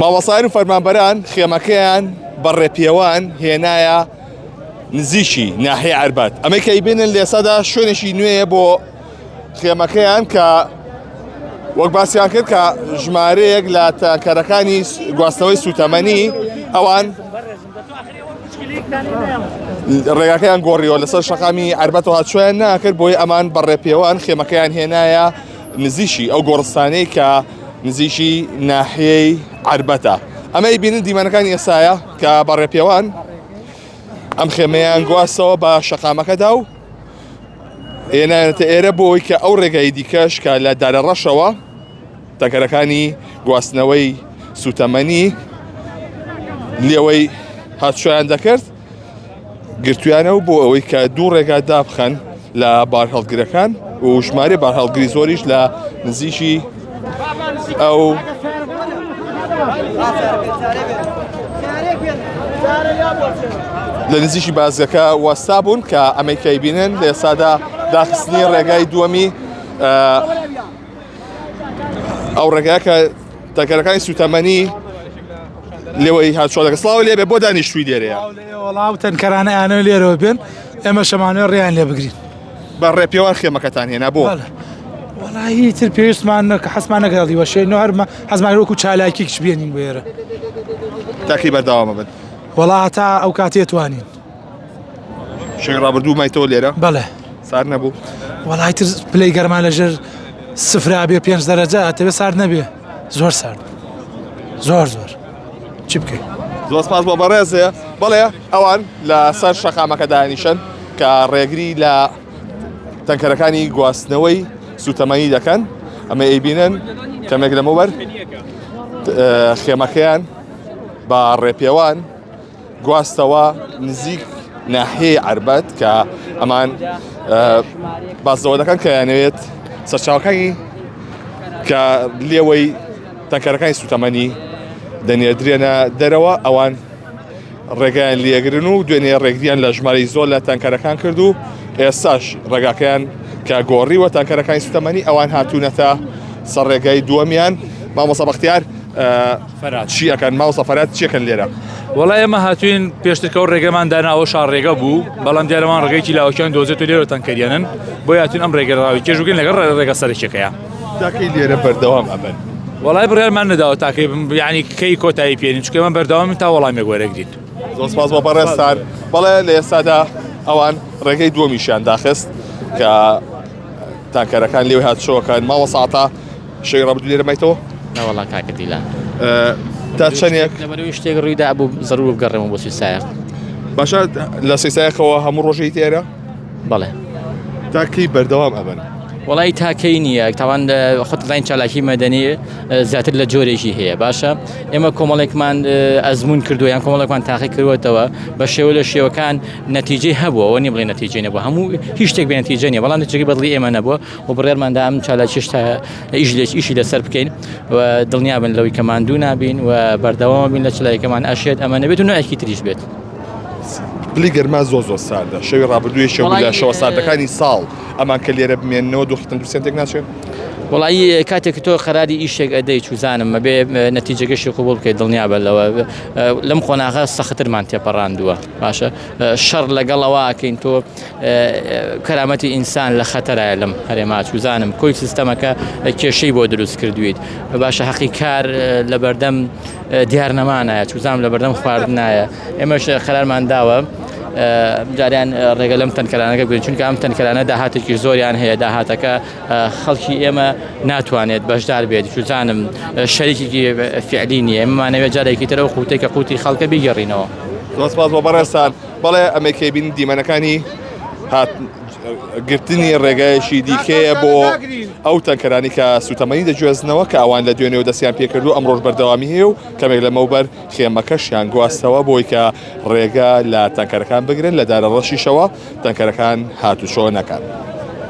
مامۆستایان و فەرمانبەران خێمەکەیان بە ڕێپێوان هێنایە نزیکی ناحیە عەربەت. ئەمەی کە ئەیبینن لێسەدا شوێنێکی نوێیە بۆ خێمەکەیان کە وەک باسیان کرد کە ژمارەیەک لە تانکەرەکانی گواستنەوەی سوتەمەنی ئەوان ڕێگاکەیان گۆڕیەوە لەسەر شەقامی عەربەتەوە هاتوچۆیان ناکرد بۆیە ئەمان بە ڕێپێوان خێمەکەیان هێنایە نزیکی ئەو گۆڕستانەی کە نزیکی ناحیەی عەربەتە ئەمەی بینن دیمەنەکانی ئێستایە کە بە ڕێپێوان ئەم خێمەیان گواستەوە بە شەقامەکەدا و هێنایانەتە ئێرە بۆی کە ئەو ڕێگای دیکەش کە لە دارە ڕەشەوە تەکەرەکانی گواستنەوەی سوتەمەنی لێوەی هاتوچۆیان دەکرد گرتویانە و بۆ ئەوەی کە دوو ڕێگا دابخەن لە بارهەڵگرەکان و ژمارە بارهەڵگری زۆریش لە نزیکی ئەو لە نزیکی بازگەکە وەستا بوون کە ئەمەی کەیبینن لە ئێستادا داخستنی ڕێگای دووەمی ئەو ڕێگا کە تەکەرەکانی سوتەمەنی لێوەی هاتووە دەکە سڵاو لێبێ بۆ دانیشتوی لێرەیە وەڵاو تەنکەرانە ئەیانەوێ لێرەوە بێن ئێمە شەمانەوە ڕێیان لێ بگرین بە ڕێپێوان خێمەکەتان هێنا بۆ وەڵی تر پێویستمان نەکە حەزمان نەگەڵی وەشێنەوە هەرمە حەزمان وەکو چالاکیکش بێنین بۆ ئێرە تاکی بەردەوامە بن وەڵا هەتا ئەو کاتێ توانین شەوی ڕابردوو مایتەوە لێرە؟ بەڵێ. سارد نەبوو؟ وەڵای تر پلەی گەرما لەژێر سفرا بێ پێنج دەرەجە ئەتەوێ سارد نەبێ زۆر سارد زۆر زۆر چی بکەین؟ زۆر سپاس بۆ بەڕێزێ بەڵێ ئەوان لە سەر شەقامەکە دانیشن کە ڕێگری لە تەنکەرەکانی گواستنەوەی سوتەمەنی دەکەن ئەمە ئەیبینن کەمێک لەمەوبەر خێمەکەیان بە ڕێپێوان گواستەوە نزیک ناحیەی عەربەت کە ئەمان باس لەوە دەکەن کە یانەوێت سەرچاوەکانی کە لێوەی تەنکەرەکانی سوتەمەنی دەنێردرێنە دەرەوە ئەوان ڕێگایان لێگرن و دوێنێ ڕێگریان لە ژمارەی زۆر لە تەنکەرەکان کرد و ئێستاش ڕێگاکەیان کە گۆڕیوە تانکەرەکانی سوتەمەنی ئەوان هاتوونەتە سەر ڕێگای دووەمیان مامۆسا بەختیار فەرات. چی ئەکەن مامۆستا فەرات چی ئەکەن لێرە؟ وەڵا ئێمە هاتوین پێشتر کە ئەو ڕێگەمان دانا ئەوە شاڕێگە بوو بەڵام دیارەوان ڕێگەیەکی لاوەکیان دۆزێت و لێرە تەنکەریانن بۆیە هاتوین ئەم ڕێگە ڕاوی کێش بکەین لەگەڵ ڕێگە سەرەکیەکەیە. تاکەی لێرە بەردەوام ئەبن؟ وەڵای بڕیارمان نەداوە تاکەی یعنی کەی کۆتایی پێنین چونکە ئێمە بەردەوامین تا وەڵامێک وەرەگرین. زۆر سپاس بۆ بەڕێزتان. بەڵێ لە ئێستادا ئەوان ڕێگەی دووەمیشیان داخست کە تانکەرەکان لێوەی هاتوچۆکەن. مامۆستا عەتا شەوی ڕابردوو لێرە مایتەوە؟ نەوەڵا کاکە دیلان. تا چەندێک؟ لەبەرەوەی شتێک ڕوویدا بوو زەرور بگەڕێمەوە بۆ سیسایەق. باشە لە سیسایەقەوە هەموو ڕۆژێک تێرە؟ بەڵێ. تا کەی بەردەوام ئەبن؟ وەڵی تا کەی نییە تاوان خۆت زانین چالاکی مەدەنی زیاتر لە جۆرێکی هەیە باشە ئێمە کۆمەڵێکمان ئەزمون کردو یان کۆمەڵێکمان تاقی کردوەتەوە بە شێوە لە شێوەکان نەتیجەی هەبووە ئەوە نیە بڵێ نەتیجەی نەبووە هەموو هیچ شتێک بێ نەتیجە نیە بەڵام نەتیجەکەی بەدڵی ئێمە نەبووە و بڕیارمان دا ئەم چالاکیش تا ئیش لێ ئیشی لەسەر بکەین و دڵنیا بن لەوەی کە ماندوو نابین و بەردەوام بین لە چلایەکەمان ئەشێت ئەمە نەبێت و نوعێکی تریش بێت. پلی گەرما زۆر زۆر ساردە شەوی ڕابردوو یەکێک بوو لە شەوە ساردەکانی ساڵ ئەمان کە لێرە بمێننەوە دۆخی تەندروستیان تێک ناچێت؟ وەڵایی کاتێک تۆ قەراری ئیشێک ئەدەی چوزانم ئەبێ نەتیجەکەشی قبوڵ بکەیت دڵنیابە لەوە لەم قۆناغە سەختترمان تێپەڕاندووە باشە شەڕ لەگەڵ ئەوە ئەکەین تۆ کەرامەتی ئینسان لە خەتەرایە لەم هەرێما چوزانم کۆی سیستەمەکە کێشەی بۆ دروست کردویت باشە حەقی کار لە بەردەم دیار نەمانایە چوزانم لە بەردەم خواردنایە ئێمەش قەرارمان داوە جاریان ڕێگە لەم تەنکەرانەکە بگرین چونکە ئەم تەنکەرانە داهاتێکی زۆریان هەیە داهاتەکە خەڵکی ئێمە ناتوانێت بەشدار بێت چوزانم شەریکێکی فعلی نییە ئێمەمانەوێت جارێکی تر ئەو قوتێک کە قوتی خەڵکە بیگەڕینەوە. زۆر سپاس بۆ بەڕێزتان. بەڵێ ئەمەی کە بینی دیمەنەکانی هات گرتنی ڕێگایەکی دیکەیە بۆ ئەو تەنکەرانی کە سوتەمەنی دەگوێزنەوە کە ئەوان لە دوێنێوە دەستیان پێکردو ئەمڕۆش بەردەوامی هەیە و کەمێک لەمەوبەر خێمەکەشیان گواستەوە بۆی کە ڕێگە لە تەنکەرەکان بگرن لە دارە ڕەشیشەوە تەنکەرەکان هاتوچۆ نەکەن.